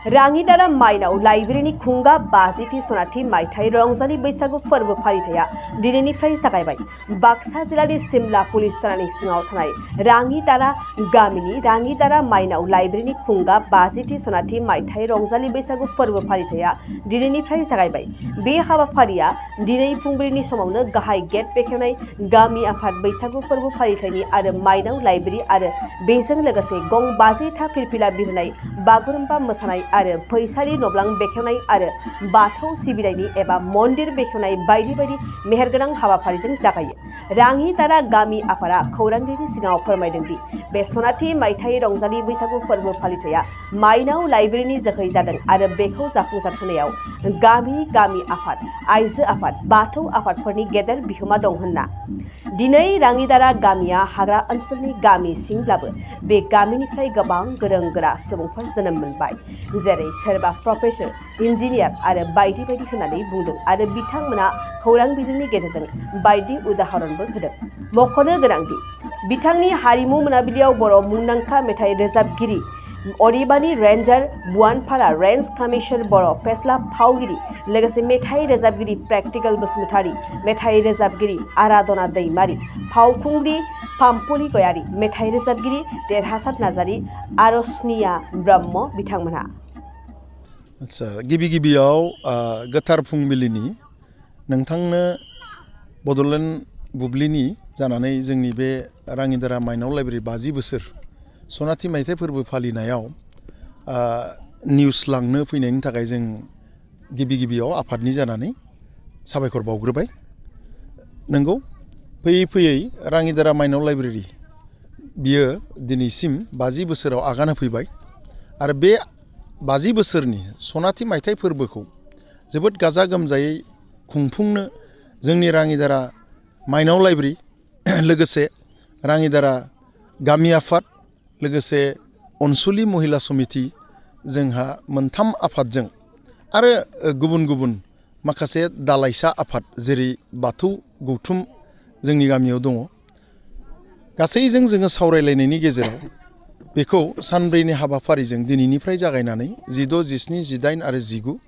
राङिदारा माइनाव लाइब्रेरिनि खुंगा 50थि सनाथि मायथाइ रंजालि बैसागु फोरबो फालिथाया दिनैनिफ्राय जागायबाय। बाक्सा जिल्लानि सिमला पुलिस थानानि सिङाव थानाय राङिदारा गामिनि राङिदारा माइनाव लाइब्रेरिनि खुंगा 50थि सनाथि मायथाइ रंजालि बैसागु फोरबो फालिथाया दिनैनिफ्राय जागायबाय। बे हाबाफारिया दिनै फुंबिलिनि समावनो गाहाय गेट बेखेवनाय गामि आफाद बैसागु फोरबो फालिथायनि आरो माइनाव लाइब्रेरि आरो बेजों लोगोसे गं 50था फिरफिला बिरहोनाय बागुरुम्बा मोसानाय आरो फैसालि नब्लां बेखेवनाय आरो बाथौ सिबिनायनि एबा मन्दिर बेखेवनाय बायदि बायदि मेहेरगोनां हाबाफारिजों जागायो। राङिदारा गामि आफादा खौरांगिरिनि सिगाङाव फोरमायदों दि बे सनाथि मायथाइ रंजालि बैसागु फोरबो फालिथाया माइनाव लाइब्रेरिनि जोहै जादों आरो बेखौ जाफुंसार होनायाव गामि आफाद, आइजो आफाद, बाथौ आफादफोरनि गेदेर बिहोमा दं होनना। दिनै राङिदारा गामिया हाग्रा ओनसोलनि गामि सिंब्लाबो बे गामिनिफ्राय गोबां गोरों गोरा सुबुंफोर जोनोम मोनबाय, जेरै सोरबा प्रफेसर, इन्जिनियार आरो बायदि बायदि होननानै बुंदों आरो बिथांमोना खौरां बिजोंनि गेजेरजों बायदि उदाहरणबो होदों। मख'नो गोनांदि बिथांनि हारिमु मोनाबिलियाव बर' मुंदांखा मेथाइ रोजाबगिरि अदेबानि रेन्जार बुवानफारा रेन्ज कमिसर बर' फेस्ला फावगिरि लोगोसे मेथाइ रोजाबगिरि प्रेक्टिकल बसुमतारी, मेथाइ रोजाबगिरि आराधना दैमारी, फावखुंग्रि पाम्पुली गयारी, मेथाइ रोजाबगिरि देरहासार नार्जारी, आरजनिया ब्रह्म बिथांमोनहा। आच्छा, गिबियाव गोथार फुंबिलिनि नोंथांनो बड'लेण्ड बुब्लिनि जानानै जोंनि बे राङिदारा माइनाव लाइब्रेरि 50 बोसोर सनाथि मायथाइ फोरबो फालिनायाव निउस लांनो फैनायनि थाखाय जों गिबियाव आफादनि जानानै साबायखर बावग्रोबाय। नंगौ, फैयै फैयै राङिदारा माइनाव लाइब्रेरि बियो दिनैसिम 50 बोसोराव आगान होफैबाय आरो बे 50 बोसोरनि सनाथि मायथाइ फोरबोखौ जोबोद गाजा गोमजायै खुंफुंनो जोंनि राङिदारा माइनाव लाइब्रेरि लोगोसे राङिदारा गामि आफाद लोगोसे अनसुलि महिला समिति जोंहा मोनथाम आफादजों आरो गुबुन माखासे दालाइसा आफाद जेरै बाथौ गौथुम जोंनि गामियाव दङ। गासैजों जोङो सावरायलायनायनि गेजेराव बेखौ सानब्रैनि हाबाफारिजों दिनैनिफ्राय जागायनानै 16, 17, 18 आरो 19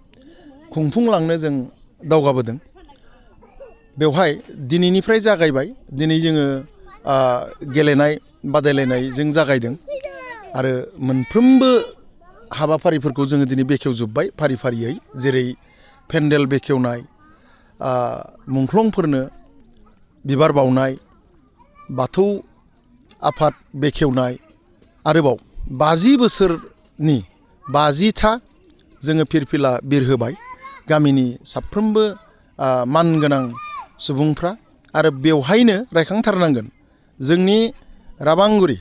खुंफुंलांनो जों दावगाबोदों। बेवहाय दिनैनिफ्राय जागायबाय। दिनै जोङो गेलेनाय बादायलायनायजों जागायदों आरो मोनफ्रोमबो हाबाफारिफोरखौ जोङो दिनै बेखेवजोब्बाय फारियै, जेरै पेन्डेल बेखेवनाय, मुंख्लंफोरनो बिबार बावनाय, बाथौ आफाद बेखेवनाय, आरोबाव 50 बोसोरनि 50था जोङो फिरफिला बिरहोबाय गामिनि साफ्रोमबो मानगोनां सुबुंफ्रा। आरो बेवहायनो रायखांथारनांगोन जोंनि राबांगुरि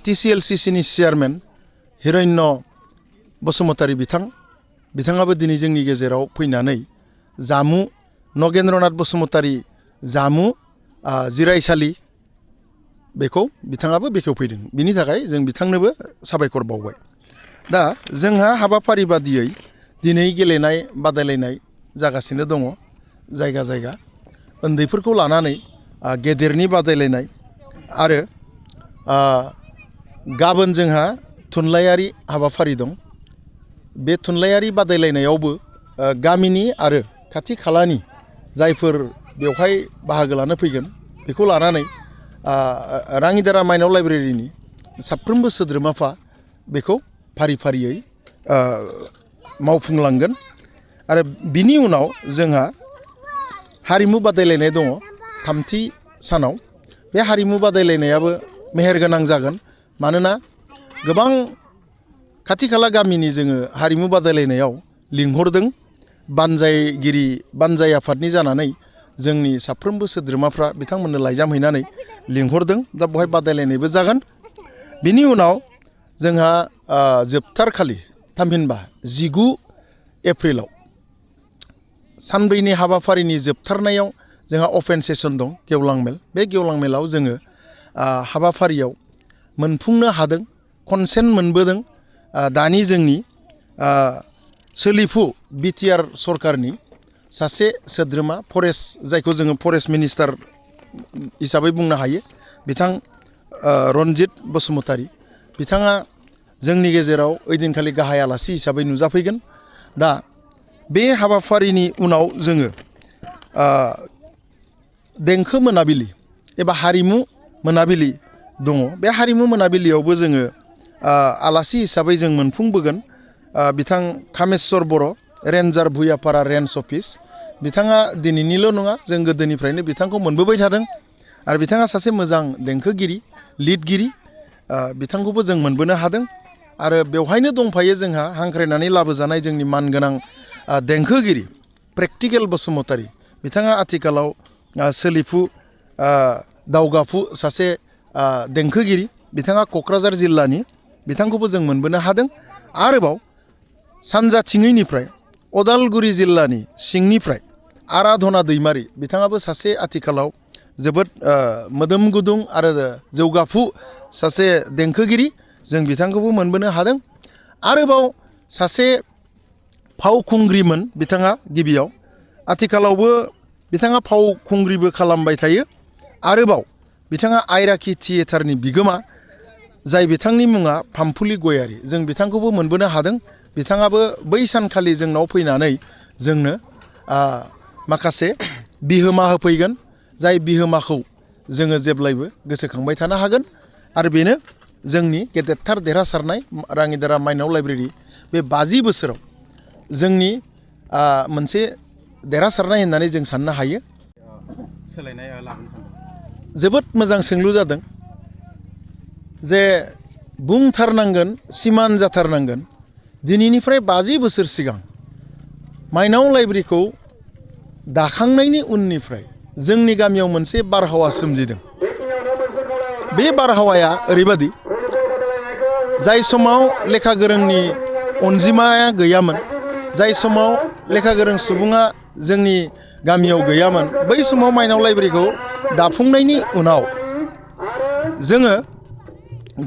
TCLCCनि चेयारमेन हिरण्य बसुमतारी बिथाङाबो दिनै जोंनि गेजेराव फैनानै जामु नगेन्द्रनाथ बसुमतारी जामु जिरायसालि बेखौ बिथाङाबो बेखेवफैदों। बिनि थाखाय जों बिथांनोबो साबायखर बावबाय। दा जोंहा हाबाफारि बादियै दिनै गेलेनाय बादायलायनाय जागासिनो दङ जायगा उन्दैफोरखौ लानानै गेदेरनि बादायलायनाय आरो गाबोन जोंहा थुनलाइयारि हाबाफारि दं। बे थुनलाइयारि बादायलायनायावबो गामिनि आरो खाथि खालानि जायफोर बेवहाय बाहागो लानो फैगोन बेखौ लानानै राङिदारा माइनाव लाइब्रेरिनि साफ्रोमबो सोद्रोमाफा बेखौ फारियै मावफुंलांगोन। आरो बिनि उनाव जोंहा हारिमु बादायलायनाय दङ 3थि सानाव। बे हारिमु बादायलायनायाबो मेहेरगोनां जागोन, मानोना गोबां खाथि खाला गामिनि जोङो हारिमु बादायलायनायाव लिंहरदों। बानजाय आफादनि जानानै जोंनि साफ्रोमबो सोद्रोमाफ्रा बिथांमोननो लाइजाम हैनानै लिंहरदों। दा बेवहाय बादायलायनायबो जागोन। बिनि उनाव जोंहा जोबथारखालि थामहिनबा 19 एप्रिलाव सानब्रैनि हाबाफारिनि जोबथारनायाव जोंहा अपेन सेसन दं, गेवलां मेल। बे गेवलां मेलाव जोङो हाबाफारियाव मोनफुंनो हादों, कनसेन्ट मोनबोदों। दानि जोंनि सोलिफु बिटिआर सरकारनि सासे सोद्रोमा फरेस्ट, जायखौ जोङो फरेस्ट मिनिस्टार हिसाबै बुंनो हायो, बिथां रन्जित बसुमतारी बिथाङा जोंनि गेजेराव ओइदिनखालि गाहाय आलासि हिसाबै नुजाफैगोन। दा बे हाबाफारिनि उनाव जोङो देंखो मोनाबिलि एबा हारिमु मोनाबिलि दङ। बे हारिमु मोनाबिलियावबो जोङो आलासि हिसाबै जों मोनफुंबोगोन बिथां कामेस्वर बर' रेन्जार भुयापारा रेन्ज अफिस। बिथाङा दिनैनिल' नङा, जों गोदोनिफ्रायनो बिथांखौ मोनबोबाय थादों आरो बिथाङा सासे मोजां देंखोगिरि, लिडगिरि, बिथांखौबो जों मोनबोनो हादों। आरो बेवहायनो दंफायो जोंहा हांख्रायनानै लाबोजानाय जोंनि मानगोनां देंखोगिरि प्रेक्टिकेल बसुमतारी। बिथाङा आथिखालाव सोलिफु दावगाफु सासे देंखोगिरि। बिथाङा क'क्राझार जिल्लानि, बिथांखौबो जों मोनबोनो हादों। आरोबाव सानजाथिङैनिफ्राय अदालगुरि जिल्लानि सिंनिफ्राय आराधना दैमारि, बिथाङाबो सासे आथिखालाव जोबोद मोदोम गुदुं आरो जौगाफु सासे देंखोगिरि, जों बिथांखौबो मोनबोनो हादों। आरोबाव सासे फावखुंग्रिमोन बिथाङा गिबियाव, आथिखालावबो बिथाङा फावखुंग्रिबो खालामबाय थायो। आरोबाव बिथाङा आइराखि थियेटारनि बिगोमा, जाय बिथांनि मुङा फामफुलि गयारि, जों बिथांखौबो मोनबोनो हादों। बिथाङाबो बै सानखालि जोंनाव फैनानै जोंनो माखासे बिहोमा होफैगोन, जाय बिहोमाखौ जोङो जेब्लायबो गोसोखांबाय थानो हागोन। आरो बेनो जोंनि गेदेरथार देरहासारनाय राङिदारा माइनाव लाइब्रेरि बे 50 बोसोराव जोंनि मोनसे देरहासारनाय होननानै जों साननो हायो। सोलायनाय लाबोनो सानदों। जोबोद मोजां सोंलु जादों जे बुंथारनांगोन, सिमान जाथारनांगोन। दिनैनिफ्राय 50 बोसोर सिगां माइनाव लाइब्रेरिखौ दाखांनायनि उननिफ्राय जोंनि गामियाव मोनसे बारहावा सोमजिदों। बे बारहावाया ओरैबादि, जाय समाव लेखा गोरोंनि अनजिमाया गैयामोन, जाय समाव लेखा गोरों सुबुङा जोंनि गामियाव गैयामोन, बै समाव माइनाव लाइब्रेरिखौ दाफुंनायनि उनाव जोङो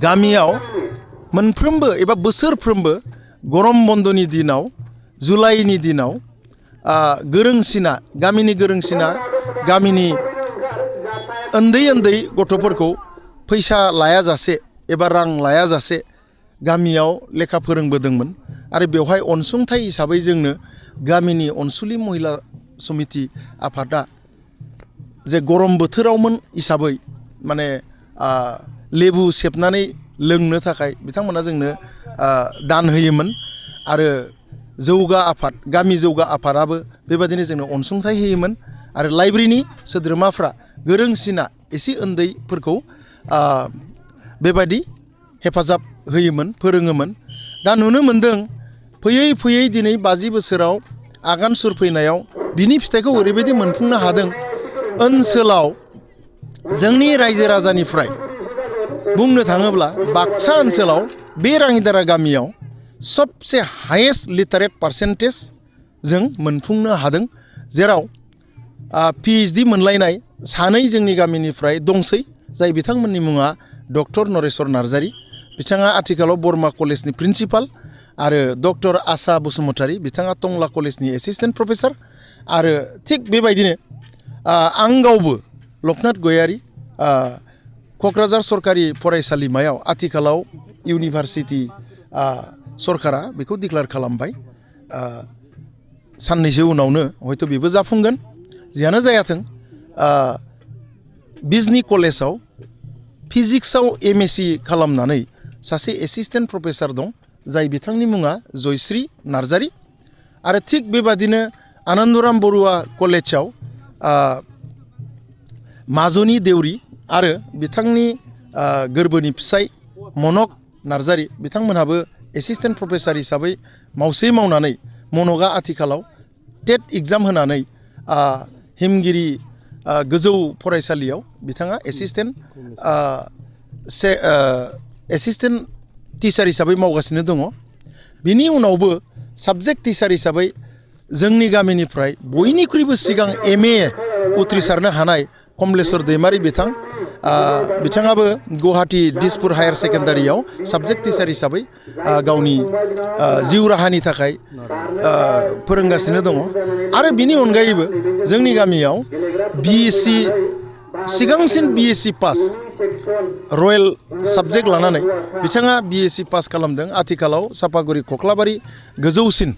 गामियाव मोनफ्रोमबो एबा बोसोरफ्रोमबो गरम बन्दनि दिनाव, जुलाइनि दिनाव गोरोंसिना, गामिनि गोरोंसिना गामिनि उन्दै उन्दै गथ'फोरखौ फैसा लायाजासे एबा रां लायाजासे गामियाव लेखा फोरोंबोदोंमोन। आरो बेवहाय अनसुंथाइ हिसाबै जोंनो गामिनि अनसुलि महिला समिति आफादा जे गरम बोथोरावमोन हिसाबै माने लेबु सेबनानै लोंनो थाखाय बिथांमोना जोंनो दान होयोमोन। आरो जौगा आफाद, गामि जौगा आफादाबो बेबादिनो जोंनो अनसुंथाइ होयोमोन। आरो लाइब्रेरिनि सोद्रोमाफ्रा गोरोंसिना एसे उन्दैफोरखौ बेबायदि हेफाजाब होयोमोन, फोरोङोमोन। दा नुनो मोन्दों फैयै फैयै दिनै 50 बोसोराव आगान सुरफैनायाव बिनि फिथाइखौ ओरैबायदि मोनफुंनो हादों। ओनसोलाव जोंनि रायजो राजानिफ्राय बुंनो थाङोब्ला बाक्सा ओनसोलाव बे राङिदारा गामियाव सबसे हायेस्ट लिटारेट पार्सेन्टेज जों मोनफुंनो हादों, जेराव PhD मोनलायनाय सानै जोंनि गामिनिफ्राय दंसै, जाय बिथांमोननि मुङा डक्टर नरेश्वर नार्जारी, बिथाङा आथिखालाव बरमा कलेजनि प्रिन्सिपाल, आरो डक्टर आसा बसुमतारी, बिथाङा टंला कलेजनि एसिस्टेन्ट प्रफेसार। आरो थिग बेबायदिनो आं गावबो लक्ष्मनाथ गयारी, क'क्राझार सरकारि फरायसालिमायाव आथिखालाव इउनिभार्सिटि सरकारा बेखौ डिक्लेयार खालामबाय। साननैसो उनावनो हयथ' बेबो जाफुंगोन। जियानो जायाथों, बिजनि कलेजाव फिजिक्सआव MSc खालामनानै सासे एसिस्टेन्ट प्रफेसार दं, जाय बिथांनि मुङा जयश्री नार्जारी। आरो थिग बेबादिनो आनन्दराम बरुवा कलेजाव माजुनि देउरि आरो बिथांनि गोरबोनि फिसाय मनक नार्जारी, बिथांमोनहाबो एसिस्टेन्ट प्रफेसार हिसाबै मावसे मावनानै मनकआ आथिखालाव टेट एग्जाम होनानै हिमगिरि गोजौ फरायसालियाव बिथाङा एसिस्टेन्ट टिचार हिसाबै मावगासिनो दङ। बिनि उनावबो साबजेक्ट टिचार हिसाबै जोंनि गामिनिफ्राय बयनिख्रुइबो सिगां MA उथ्रिसारनो हानाय कमलेश्वर दैमारी बिथाङाबो गुवाहाटी दिसपुर हायार सेकेन्डारियाव साबजेक्ट टिचार हिसाबै गावनि जिउ राहानि थाखाय फोरोंगासिनो दङ। आरो बिनि अनगायैबो जोंनि गामियाव BSc सिगांसिन BSc पास रयेल साबजेक्ट लानानै बिथाङा BSc पास खालामदों। आथिखालाव सापागुरि कख्लाबारि गोजौसिन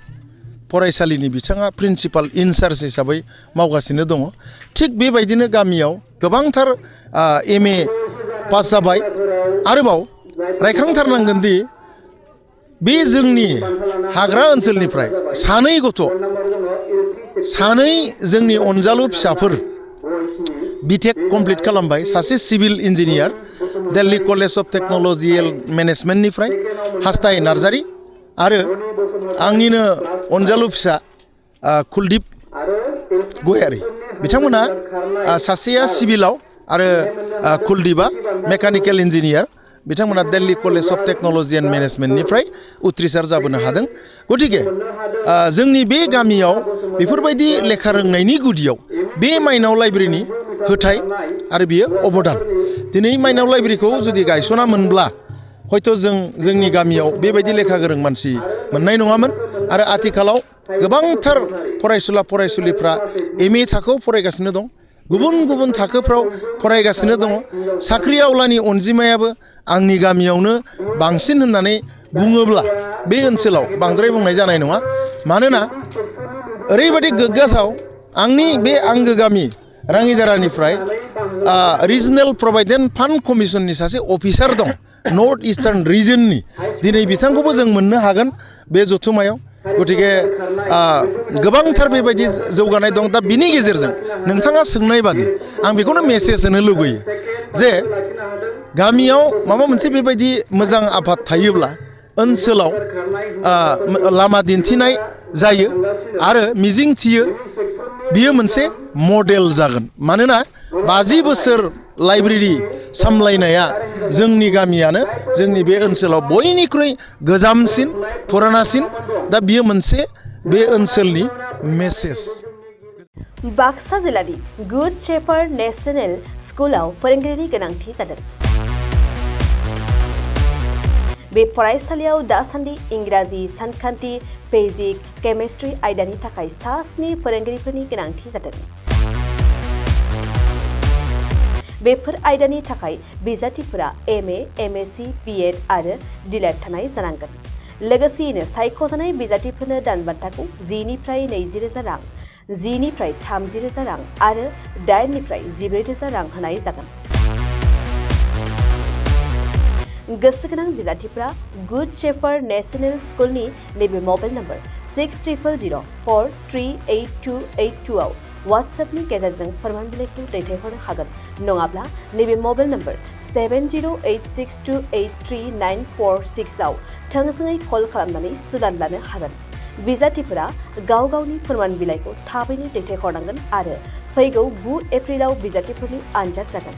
फरायसालिनि बिथाङा प्रिन्सिपाल इनचार्ज हिसाबै मावगासिनो दङ। थिग बेबायदिनो गामियाव गोबांथार MA पास जाबाय। आरोबाव रायखांथारनांगोन दि बे जोंनि हाग्रा ओनसोलनिफ्राय सानै जोंनि अनजालु फिसाफोर BTech कमप्लिट खालामबाय। सासे civil engineer Delhi college of technology and मेनेजमेन्टनिफ्राय हास्थाय नार्जारी, आरो आंनिनो अनजालु फिसा कुलदीप गयारी। बिथांमोना सासेया सिभिलाव आरो कुलदीपआ मेकानिकेल इन्जिनियार। बिथांमोना Delhi college of technology and मेनेजमेन्टनिफ्राय उथ्रिसार जाबोनो हादों। गतिके जोंनि बे गामियाव बेफोरबायदि लेखा रोंनायनि गुदियाव बे माइनाव लाइब्रेरिनि होथाय आरो बियो अबदान। दिनै माइनाव लाइब्रेरिखौ जुदि गायसनामोनब्ला हयथ' जोंनि गामियाव बेबायदि लेखा गोरों मानसि मोननाय नङामोन। आरो आथिखालाव गोबांथार फरायसुला फरायसुलिफ्रा MA थाखोआव फरायगासिनो दं, गुबुन गुबुन थाखोफ्राव फरायगासिनो दङ। साख्रि आवलानि अनजिमायाबो आंनि गामियावनो बांसिन होननानै बुङोब्ला बे ओनसोलाव बांद्राय बुंनाय जानाय नङा। मानोना ओरैबायदि गोग्गाथाव, आंनि बे आंगो गामि राङिदारानिफ्राय रिजनेल प्रभिडेन्ट फान्ड कमिसननि सासे अफिसार दं, नर्थ इस्टार्न रिजननि। दिनै बिथांखौबो जों मोननो हागोन बे जथुमायाव। गतिके गोबांथार बेबायदि जौगानाय दं। दा बिनि गेजेरजों नोंथाङा सोंनाय बादि आं बेखौनो मेसेज होनो लुबैयो जे गामियाव माबा मोनसे बेबायदि मोजां आफाद थायोब्ला ओनसोलाव लामा दिन्थिनाय जायो, आरो मिजिं थियो बियो मोनसे मडेल जागोन। मानोना 50 बोसोर लाइब्रेरि सामलायनाया जोंनि गामियानो जोंनि बे ओनसोलाव बयनिख्रुइ गोजामसिन पुरानासिन। दा बियो मोनसे बे ओनसोलनि मेसेज। बाक्सा जिल्लानि गुड शेफार्ड नेशनेल स्कुलाव फोरोंगिरिनि गोनांथि जादों। बे फरायसालियाव दासान्दि इंराजि, सानखान्थि, फिजिक्स, केमिस्ट्रि आयदानि थाखाय 7 फोरोंगिरिफोरनि गोनांथि जादों। बेफोर आयदानि थाखाय बिजाथिफोरा MA, MSc, BEd आरो DLED थानाय जानांगोन। लोगोसेयैनो सायख'जानाय बिजाथिफोरनो दानबान्थाखौ 10 निफ्राय 20,000 रां, 10 निफ्राय 30,000 रां आरो 8 निफ्राय 14,000 रां होनाय जागोन। गोसो गोनां बिजाथिफोरा गुड शेफार्ड नेशनेल स्कुलनि नैबे मबाइल नम्बर 6000438282 आव वाट्सएपनि गेजेरजों फोरमान बिलाइखौ दैथायहरनो हागोन। नङाब्ला नैबे मबाइल नम्बर 7086283946 आव थोंजोङै कल खालामनानै सुलाद लानो हागोन। बिजाथिफोरा गाव गावनि फोरमान बिलाइखौ थाबैनो दैथायहरनांगोन आरो फैगौ 9 एप्रिलाव बिजाथिफोरनि आनजाद जागोन।